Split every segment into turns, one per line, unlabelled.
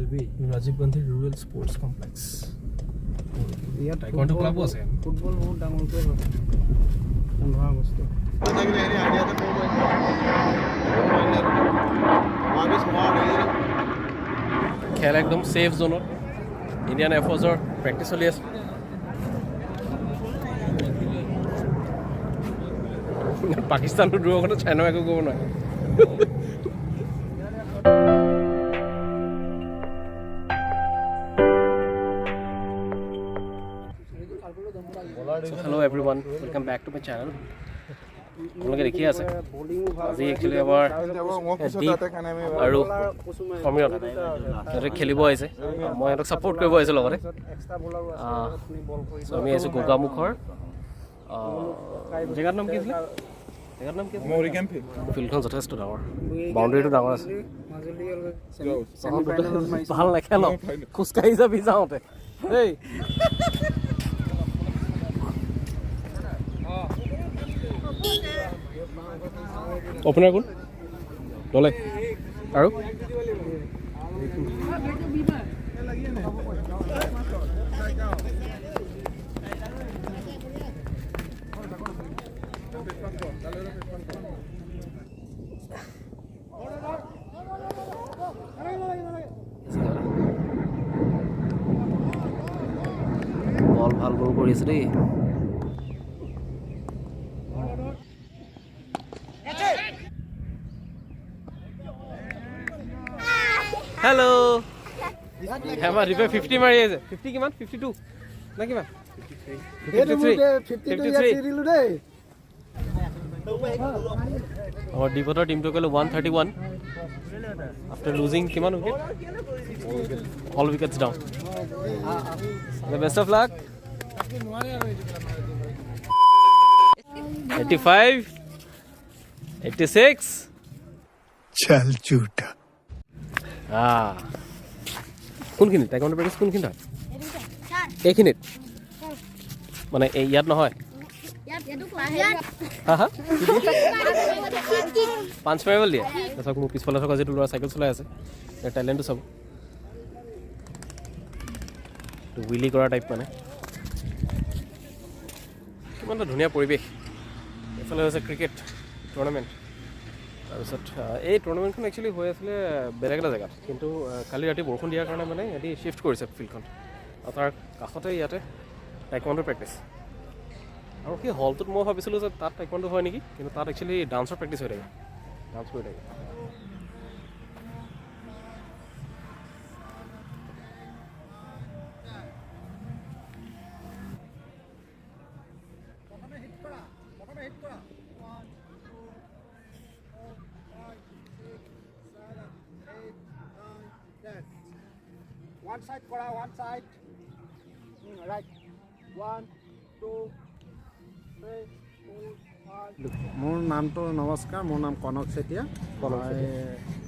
LB Rajiv Gandhi rural sports complex.
ইয়াত
taekwondo ক্লাবো আছে।
Football বহুত ডাঙৰকৈ হয় 15 আগষ্ট।
খেল একদম ছেফ জ'নত। ইণ্ডিয়ান এয়াৰফ'ৰ্চৰ প্ৰেক্টিচ চলি আছে। পাকিস্তানটো দূৰৰ কথা, চাইনাও একো ক'ব নোৱাৰে। So hello everyone, welcome back to my channel. আপোনালোকে দেখি আছে, আজি একচুৱেলি আমাৰ দীপ আৰু সমীৰণ সিহঁতে খেলিব আহিছে। মই সিহঁতক ছাপৰ্ট কৰিব আহিছোঁ লগতে।
এক্সট্ৰা বলাৰো আছে। আপুনি বল কৰি
So আমি আহিছোঁ গোগামুখৰ জেগাৰ নাম কি আছিলে? জেগাৰ নাম কি আছিলে? ফিল্ডখন যথেষ্ট ডাঙৰ, বাউণ্ডেৰীটো ডাঙৰ আছে।
মাজুলী ছেমি ফাইনেলত মাৰিছে।
ভাল নেখেল, খোজকাঢ়ি যাবি যাওঁতে দেই। অপেনাৰ কোন দলে আৰু? বল ভাল বল কৰি আছে দেই। হেল্ল' হেমা, দীপে 50 মাৰি আছে। 50 কিমান? 52 নে কিমান? 53, 53।
দিলো দেই।
আমাৰ দীপহঁতৰ টিমটো ক'লে 131 আফটাৰ লুজিং কিমান wicket? All wickets down. Best of luck. 85, 86.
चल झूठा।
কোনখিনিত টাইকোৱাণ্ডো প্ৰেক্টিছ কোনখিনিত হয়? এইখিনিত মানে, এই ইয়াত নহয়? হা হা, পাঞ্চ মাৰিবলৈ দিয়ে। চাওক, মোৰ পিছফালে থকা যিটো ল'ৰা চাইকেল চলাই আছে, ইয়াৰ টেলেণ্টটো চাব। উইলি কৰা টাইপ মানে। কিমান এটা ধুনীয়া পৰিৱেশ! এইফালে হৈছে ক্ৰিকেট টুৰ্ণামেণ্ট। তাৰপিছত এই টুৰ্ণামেণ্টখন একচুৱেলি হৈ আছিলে বেলেগ এটা জেগাত, কিন্তু কালি ৰাতি বৰষুণ দিয়াৰ কাৰণে মানে সিহঁতি শ্বিফ্ট কৰিছে ফিল্ডখন। আৰু তাৰ কাষতে ইয়াতে টাইকোৱাণ্ডো প্ৰেক্টিছ। আৰু সেই হলটোত মই ভাবিছিলোঁ যে তাত টাইকোৱাণ্ডো হয় নেকি, কিন্তু তাত একচুৱেলি ডান্সৰ প্ৰেক্টিছ হৈ থাকে, ডান্স কৰি থাকে।
ওৱান চাইড কৰা, one side, right, one, two, three, four, five.
মোৰ নামটো, নমস্কাৰ, মোৰ নাম কনক চেতিয়া। মই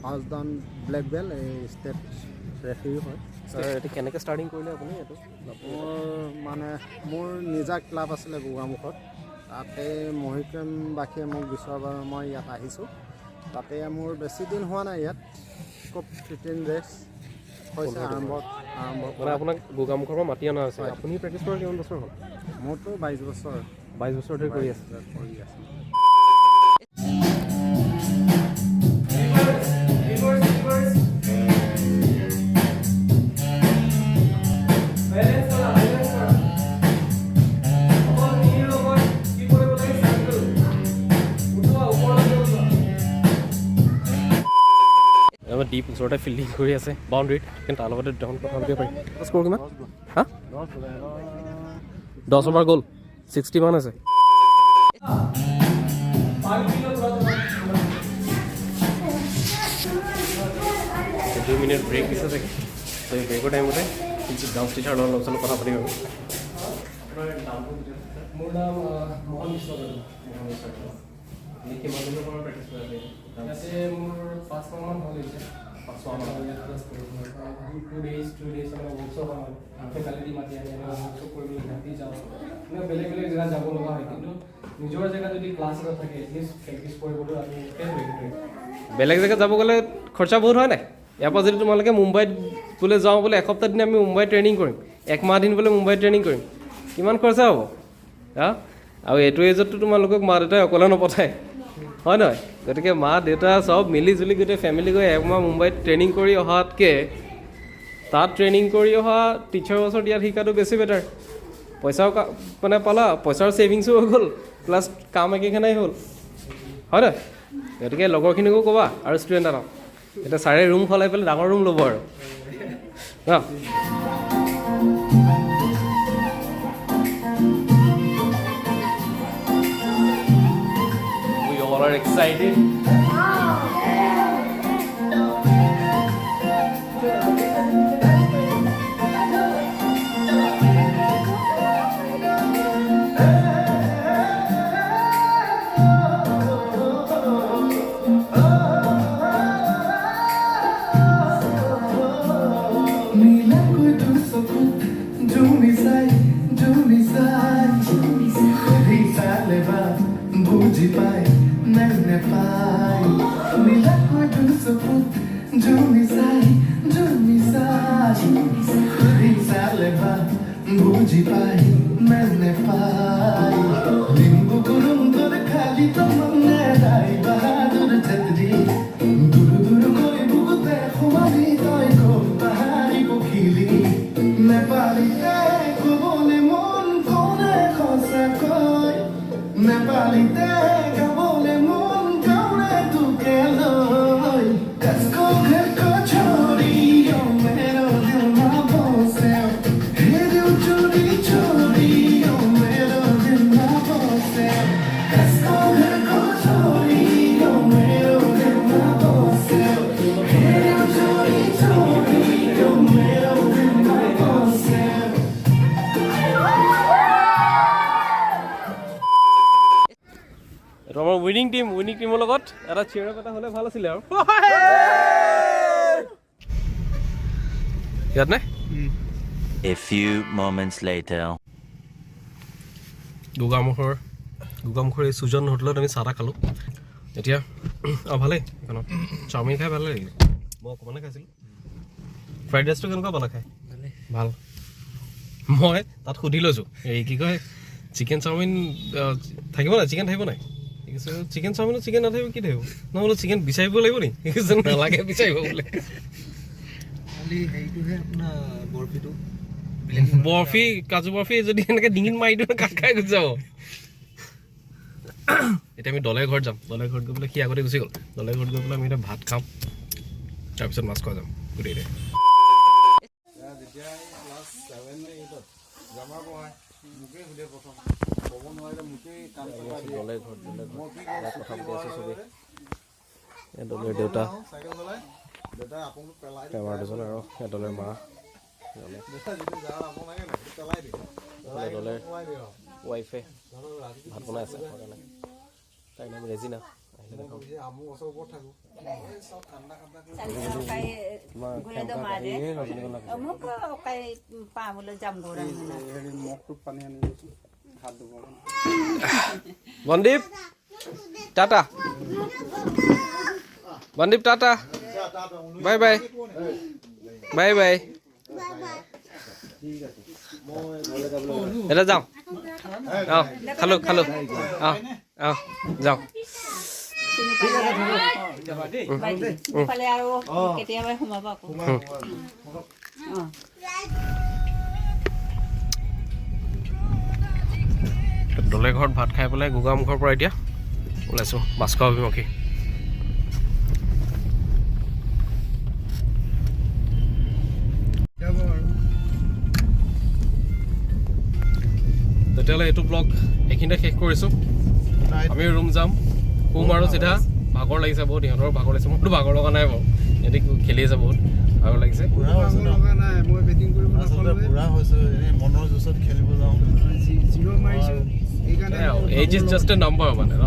ফাৰ্ষ্ট ডান ব্লেক বেল্ট, এই ষ্টেট ৰেফাৰী হয়।
ছাৰ, এইটো কেনেকৈ ষ্টাৰ্টিং কৰিলে আপুনি এইটো?
মোৰ মানে মোৰ নিজা ক্লাব আছিলে গোগামুখত। তাতে মহিগ্ৰামবাসীয়ে মোক বিচৰাৰ বাবে মই ইয়াত আহিছোঁ। তাতে মোৰ বেছি দিন হোৱা নাই ইয়াত, খুব 15 ডেজ হৈছে আৰম্ভ আৰম্ভ
মানে
কৰা।
আপোনাক গোগামুখৰ পৰা মাতি অনা হৈছে। আপুনি প্ৰেক্টিছ কৰা কিমান বছৰ হ'ল?
মোৰতো 22 বছৰ।
22 বছৰ ধৰি কৰি আছে?
কৰি আছোঁ।
আমাৰ দীপ ওচৰতে ফিল্ডিং কৰি আছে বাউণ্ডেৰীত, কিন্তু তাৰ লগতে দুটামান কথা পাতিব পাৰি। স্ক'ৰ কিমান? হা, 10 অভাৰ গ'ল, 60 মান আছে। 2 মিনিট ব্ৰেক দিছে চাগে। ত' এই ব্ৰেকৰ টাইমতে ডান্স টিচাৰ লগত অলপ চলপ কথা পাতিম আৰু।
মোৰ নাম মোহন বিশ্বকৰ্মা।
আপুনি কিমান দিনৰ পৰা প্ৰেক্টিছ কৰি আছে?
ইয়াতে মোৰ 5 মাহমান হ'ল এতিয়া।
5 মাহমান।
ইয়াত ক্লাছ কৰোঁ। 2 ডেইজ, 3 ডেইজ আমাৰ ৱৰ্কশ্বপ হয়, ফেকাল্টি মাতি আনি আমি ৱৰ্কশ্বপ কৰিবলৈ গুৱাহাটী যাওঁ। মানে বেলেগ বেলেগ জেগাত যাব লগা হয়, কিন্তু নিজৰ জেগাত যদি ক্লাছ এটা থাকে, এটলিষ্ট প্ৰেক্টিছ কৰিবলৈ আমি ফ্ৰেছ হৈ থাকোঁ।
বেলেগ জেগাত যাব গ'লে খৰচা বহুত হয় নাই? ইয়াৰ পৰা যদি তোমালোকে মুম্বাইত বোলে যাওঁ, বোলে এসপ্তাহ দিন আমি মুম্বাই ট্ৰেইনিং কৰিম, একমাহ দিন বোলে মুম্বাই ট্ৰেইনিং কৰিম, কিমান খৰচা হ'ব? হা, আৰু এইটো এজততো তোমালোকক মা দেউতাই অকলে নপঠায়, হয় নহয়? গতিকে মা দেউতা চব মিলি জুলি গোটেই ফেমিলি গৈ একমাহ মুম্বাইত ট্ৰেইনিং কৰি অহাতকৈ তাত ট্ৰেইনিং কৰি অহা টিচাৰৰ ওচৰত ইয়াত শিকাটো বেছি বেটাৰ। পইচাও মানে পালা, পইচাৰ ছেভিংছো হৈ গ'ল, প্লাছ কাম একেখনাই হ'ল, হয় নহয়? গতিকে লগৰখিনিকো ক'বা আৰু ষ্টুডেণ্ট আনক। এতিয়া ছাৰে ৰুম সলাই পেলাই ডাঙৰ ৰুম ল'ব আৰু ন। We all are excited.
নীলাকৈ তোৰ চকুত জুমি চাই, জুমি চাই, সুধি চালে বা বুজি পাই নে নেপায়। নীলাকৈ তোৰ চকুত জুমি চাই, জুমি চাই, সুধি চালে বা বুজি পাই নে নেপায়। লিম্বু গুৰুং তোৰ খালি তমনে ৰাই বাহাদুৰ ছাত্ৰী, দূৰ দূৰ কৈ বুকুতে সোমালি তই ক'ত পাহাৰি পখিলি। নেপালীতে ক'বলে মন কোনে সঁচাকৈ, নেপালীতে গাবলে মন গাওনে তোকে লৈ। कसको घरको छोरी यो मेरो दिलमा बस्यो, हेऱ्यौ चोरी चोरी यो मेरो दिलमा बस्यो। कसको घरको छोरी यो मेरो दिलमा बस्यो, हेऱ्यौ चोरी चोरी यो मेरो दिलमा बस्यो।
এইটো আমাৰ উইনিং টিম। উইনিং টিমৰ লগত এটা চিয়াৰ এটা হ'লে ভাল আছিলে আৰু। ইয়াত নে?
A few moments later.
গোগামুখৰ এই সুজন হোটেলত আমি চাহ তাহ খালোঁ এতিয়া। অঁ, ভালেই এইখনত চাওমিন খাই ভাল লাগিলে, মই অকণমানে খাইছিলোঁ। ফ্ৰাইড ৰাইচটো কেনেকুৱা পালা খাই? ভাল। মই তাত সুধি লৈছোঁ, এই কি কয়, চিকেন চাওমিন থাকিব নাই, চিকেন থাকিব নাই? ঠিক আছে, চিকেন চাওমিনত চিকেন নাথাকিব কি থাকিব? নহ'লে চিকেন বিচাৰিব লাগিব নি? ঠিক আছে, নালাগে বিচাৰিব বোলে।
খালি হেৰিটোহে আপোনাৰ বৰফিটো।
বৰফি, কাজু বৰফি যদি এনেকৈ ডিঙিত মাৰি দিওঁ, কাট খাই গুচি যাব। এতিয়া আমি দলে ঘৰত যাম। দলে ঘৰত গৈ পেলাই, সি আগতে গুচি গ'ল, দলে ঘৰত গৈ পেলাই আমি এতিয়া ভাত খাম, তাৰপিছত মাছ খোৱা যাম গোটেইকেইটাই।
যেতিয়া ক্লাছ 7 নে 8ত গ্ৰামাৰ পঢ়ায়, মোকেই সোধে প্ৰথম, ক'ব নোৱাৰিলে মোকেই কাণ চপাই দিয়ে।
দলে ঘৰত, দলে
মই কি কৰোঁ?
ঘৰত কথা পাতি আছোঁ চবেই। এই দলেৰ দেউতা,
চাইকেল চলাই দেউতাই আপোনটো পেলাই দিয়ে।
বেমাৰ দুজন আৰু দলেৰ মা।
দেউতা যিটো যাৰ আপোন লাগে ন, সেইটো পেলাই দিয়ে, পেলাই
দলেৰ
সোমাই দিয়ে আৰু।
ৱাইফে ভাত বনাই আছে আমাৰ কাৰণে। তাইৰ নাম ৰেজিনা, আহিলে দেখাম।
আমু গছৰ ওপৰত থাকোঁ, এই চব ঠাণ্ডা ঠাণ্ডা কৰি।
তোমাৰ খেমকা কাহিনীয়ে ৰজনীগন্ধা খাইছে।
হেৰি মগটোত পানী আনি দিছোঁ হাত ধুব কাৰণে।
বন্দীপ Tata, বন্দীপ tata, bye bye, bye bye. এতিয়া যাওঁ। অঁ, খালোঁ খালোঁ, অঁ অঁ, যাওঁ।
পালে আৰু কেতিয়াবা সোমাব আকৌ। অঁ।
দলে ঘৰত ভাত খাই পেলাই গোগামুখৰ পৰা এতিয়া ওলাইছোঁ মাছখোৱা অভিমুখী। তেতিয়াহ'লে এইটো ব্লগ এইখিনিতে শেষ কৰিছোঁ। আমি ৰুম যাম, শুম আৰু চিধা। ভাগৰ লাগিছে বহুত, ইহঁতৰো ভাগৰ লাগিছে, মোৰতো ভাগৰ লগা নাই বাৰু, সিহঁতি খেলি আছে, বহুত ভাগৰ লাগিছে।
বুঢ়া হৈছোঁ ন।
লগা নাই, মই বেটিং কৰিব
আচলতে
নাপালোৱে।
বুঢ়া হৈছোঁ, এনেই মনৰ জোচত খেলিব যাওঁ।
জিৰ' মাৰিছোঁ সেইকাৰণে।
Age is just a number মানে ন,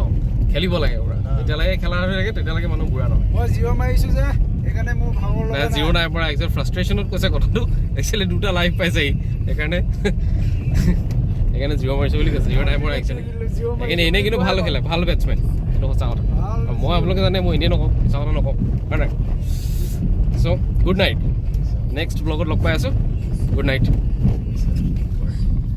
খেলিব লাগে পুৰা। যেতিয়ালৈকে খেলা হৈ থাকে তেতিয়ালৈকে মানুহ বুঢ়া নহয়।
মই জিৰ' মাৰিছোঁ যে, সেইকাৰণে মোৰ ভাগৰ
নাই।
লগা।
জিৰ' নাই পৰা, একচুৱেলি ফ্ৰাষ্ট্ৰেশ্যনত কৈছে কথাটো। একচুৱেলি দুটা লাইফ পাইছে সি, সেইকাৰণে জিৰ' মাৰিছে বুলি কৈছে। জিৰ' নাই পৰা একচুৱেলি, সেইকাৰণে। এনেই কিন্তু ভাল খেলে, ভাল বেটছমেন, সেইটো সঁচা কথা। আৰু মই আপোনালোকে জানে, মই এনেই নকওঁ, মিছা কথা নকওঁ, হয় নাই? চ' গুড নাইট। নেক্সট ব্লগত লগ পাই আছোঁ। Good night.